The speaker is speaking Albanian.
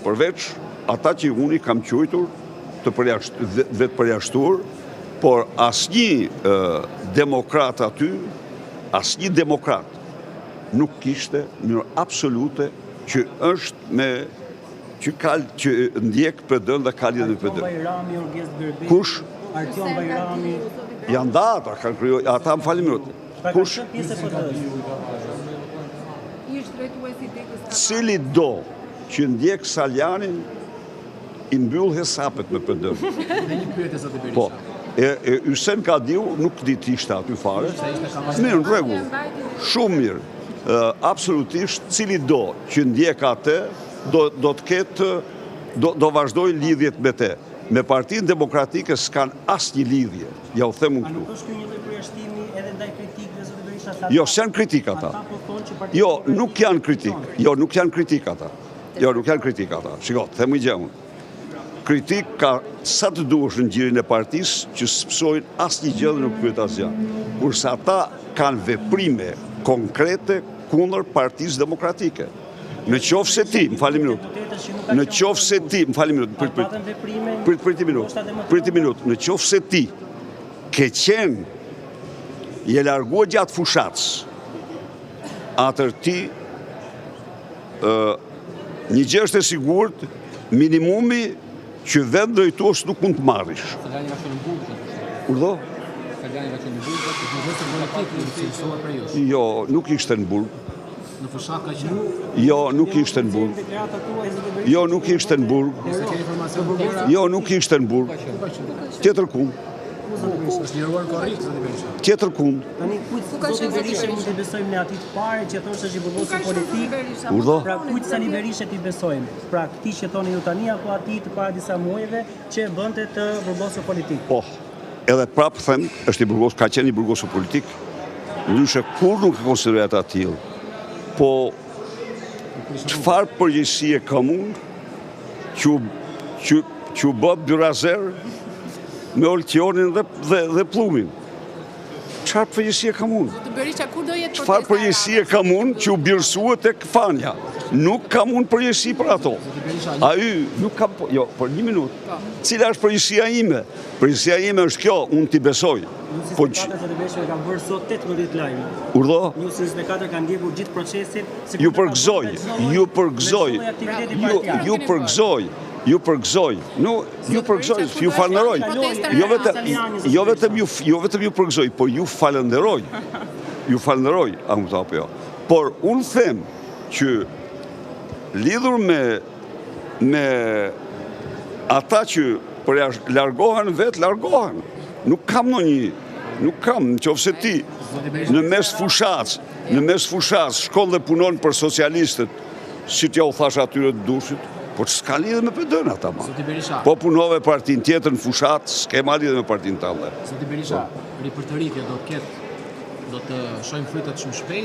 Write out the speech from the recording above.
Përveç ata që unë i kam quajtur të përjasht, vetëpërjashtuar, por asnjë demokrat aty, asnjë demokrat nuk kishte në mënyrë absolute që është me që ka që ndjek PD-n dhe ka lidhje me PD. Artion Bajrami, Orges Berberi. Kush? Artion Bajrami. Janë da ata, kanë kriju, ata më falni minutë. Pra Kush? Pjesë e PD-s. Ish drejtuesi i degës Cili do që ndjek Salianjin i mbyll hesapet me PD. Dhe një pyetje zoti Berisha. Po. E, e Hysen Kadiu nuk di të ishte aty fare. Mirë, në rregull. Shumë mirë. Absolutisht, cili do që ndjek atë, do, do të ketë, do, do vazhdojë lidhjet me te. Me Partinë Demokratike s'kanë asnjë lidhje, ja u them unë A këtu. nuk është ky një lloj përjashtimi edhe ndaj kritikëve zoti Berisha sa Jo, s'janë kritik ata. Ata po thonë që Partia Jo, nuk janë kritik. Jo, nuk janë kritik ata. Jo, nuk janë kritik ata. Shiko, të them një gjë unë. Kritik ka sa të duash në gjirin e partisë që s'pësojnë asnjë gjë dhe nuk pyet asgjë. Kurse ata kanë veprime konkrete kundër Partisë Demokratike. Në qoftë se ti, më fal një minutë. Në qoftë se ti, më fal një minutë, prit prit. Prit prit një minutë. Prit një minutë. Në qoftë se ti ke qenë je larguar gjatë fushatës, atër ti ë një gjë është e sigurt, minimumi që vend drejtues nuk mund të marrish. Salianji ka qenë në burg gjatë fushatës. Urdhë? Salianji ka qenë në burg gjatë fushatës, nuk cilësohet prej jush. Jo, nuk ishte në burg. Në fushatë ka qenë. Jo, nuk ishte në burg. Jo, nuk ishte në burg. Nëse keni informacion të tjera, Jo, nuk ishte në burg. Tjetër kund, është liruar në korrik zoti Berisha. tjetër kund. Tani kujt Ku ka zoti qenë zoti Berisha mund Berisha? t'i besojmë ne atij të parë që thonë se është i Ku burgosur ka qenë zoti politik? Berisha? Urdhë? Pra kujt Sali Berisha t'i besojmë? Pra këtij që thoni ju tani apo atij të para disa muajve që e bënte të burgosur politik? Po, edhe prapë them, është i burgosur, ka qenë i burgosur politik. Ndryshe kur nuk e konsideroj atë atillë. Po çfarë përgjegjësie kam unë që u- që që u bë byrazer me Oltionin dhe dhe, dhe Pllumin? Çfarë përgjegjësie kam unë? Zoti Berisha, kur do jetë Çfarë protesta e përgjegjësie radhës? kam unë që u birësua tek Fanja? Nuk kam unë përgjegjësi për ato. Ai nuk kam, po- jo, për një minutë. Po. Cila është përgjegjësia ime? Përgjegjësia ime është kjo, unë t'i besoj. News Po 24 zoti Berisha ka bërë sot 18 lajme. urdhë, News 24 ka ndjekur gjithë procesin. sikur ju të ka bërë përgëzoj, me çdo lloj- ju përgëzoj, me çdo lloj aktiviteti ju partiak. ju përgëzoj, ju përgëzoj. Nu, ju Zoti përgëzoj, Berisha, kur ju do jetë falënderoj. protesta e Jo vetëm radhës? jo vetëm ju jo vetëm ju përgëzoj, por ju falënderoj. Ju falënderoj, a më apo jo. Por unë them që lidhur me me ata që përjash, largohen vetë, largohen. Nuk kam ndonjë, nuk kam, në qoftë se ti në mes fushatës, në mes fushatës, shkon dhe punon për socialistët, si t'ja u thash atyre të Durrësit, po s'ka lidhje me PD-n ata ma. Zoti Berisha. Po punove partinë tjetër në fushat, s'ke ma lidhje me partinë tënde. Zoti Berisha, ripërtëritje do të ketë do të shohim frytet shumë shpejt.